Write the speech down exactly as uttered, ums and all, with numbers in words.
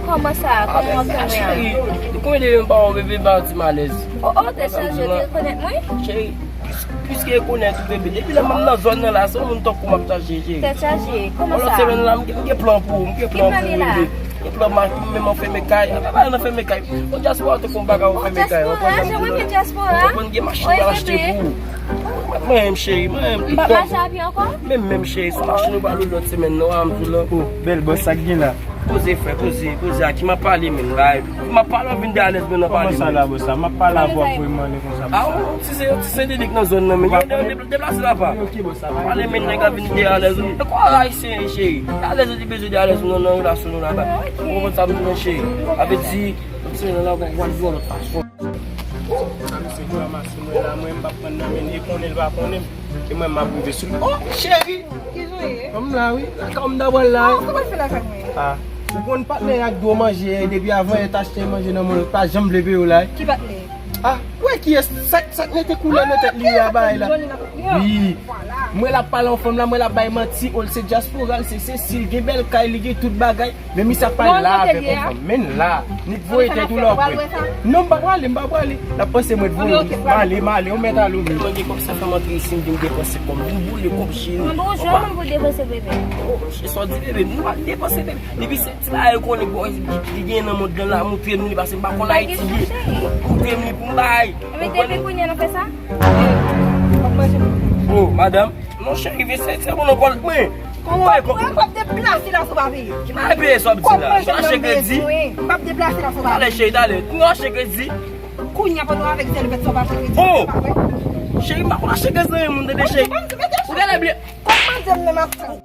Kòman sa? Kòman w ap fè mwen an? Cheri, konbyen de lè m pa wè w, bebe, m pa santi m alèz. O, o, tèt chaje, ou te rekonèt mwen? Cheri, plis, plis ke rekonèt ou, bebe. Depi lè m nan zòn nan la, se yon moun tankou w m ap chache, cheri. Tèt chaje, kòman sa? Lòt semèn la, m gen, m gen plan pou ou, m gen plan pou ou, bebe. M gen plan, m ap menm anfèmen kay. Apa pa anfèmen kay? Yon dyaspora te fè yon bagay anfèmen kay. Yon dyaspora, jan mwen gen dyaspora. Ou konn gen machin m pral achte pou ou. Mwen menm, cheri, mwen menm. M p ap mache a pye ankò? Menm, menm, cheri, sou machin ou pral lòt semèn nan, w a m tou la. O, bèl bòs, sa k gen la? Poze, frè, poze, poze. A ki m ap pale, menm, la? M ap pale, w vin de alèz, menm, nan pale. Kòman sa la, bòs, sa? M ap pale avè w pou m ale konsa, bòs. A, yon ti se, yon ti sendelik nan zòn nan, menm. Deplase la, pa. Ok, bòs, sa va. Pale, menm, nèg la vin de alèz. E kwa ayisyen, cheri? Alèz, ou te bezwen de alèz, nou nan relasyon nou la, ba. Ou konprann sa, m di, cheri? A vle di, se nan la, w a jwe lòt fason. A, misye ki ranmase mwen la, mwen, m p ap pran nan men l, e konnen l pa konnen m. E mwen, m ap rive sou li. O, cheri! Ki jan w ye? Kòm la, wi. Lakay w m ta pral la, wi. Sa w pral fè lakay mwen? A, ou konn patnè ak dwe manje, depi avan yè t achte manje nan mòl, pa janm vle peye w la, wi. Ki patnè? A, ou wè kiyès, sa, sa k mete koulè nan tèt li a, bagay la. Wi. Mwen l ap pale yon fanm la, mwen l ap bay manti, o, l se dyaspora, l se sesi, l gen bèl kay, li gen tout bagay. Men misye ap pale la avèk yon fanm. Men la, ni voye tèt ou la, w ap wè. Non, m pa prale, m pa prale. L ap panse mwen t voye w. M ale, m ale, ou mèt ale ou menm. Mwen gen kòb sa fè m antre isi, m vin depanse kòb. Vin boule kòb cheri. Mwen bon, jwenn mwen pou depanse bebe. O, cheri, sa w di bebe, m pa depanse bebe. Depi se ti bagay ou konnen, bò, li gen nan mond lan la, montre m li, paske m pa konn Ayiti byen. Montre m li pou m bay. Ebyen, depi kounye a nou fè sa? W ap manje mwen. O, madanm, non, cheri, vin se, se bon, non, kòl mwen. Kòman w ap deplase la si w pa peye? Ki bagay peye sa w ap di la? Ou achte kredi? M p ap deplase la si w pa peye. Talè, cheri, talè. Ou achte kredi? Kounye a pandan w avèk Zèlbèt sa w pa achte kredi, ou pa wè? O! Cheri, m pa konn achte kredi nan men moun, tande, cheri. Ou genlè bliye. Kòb manzè m nan m ap tann.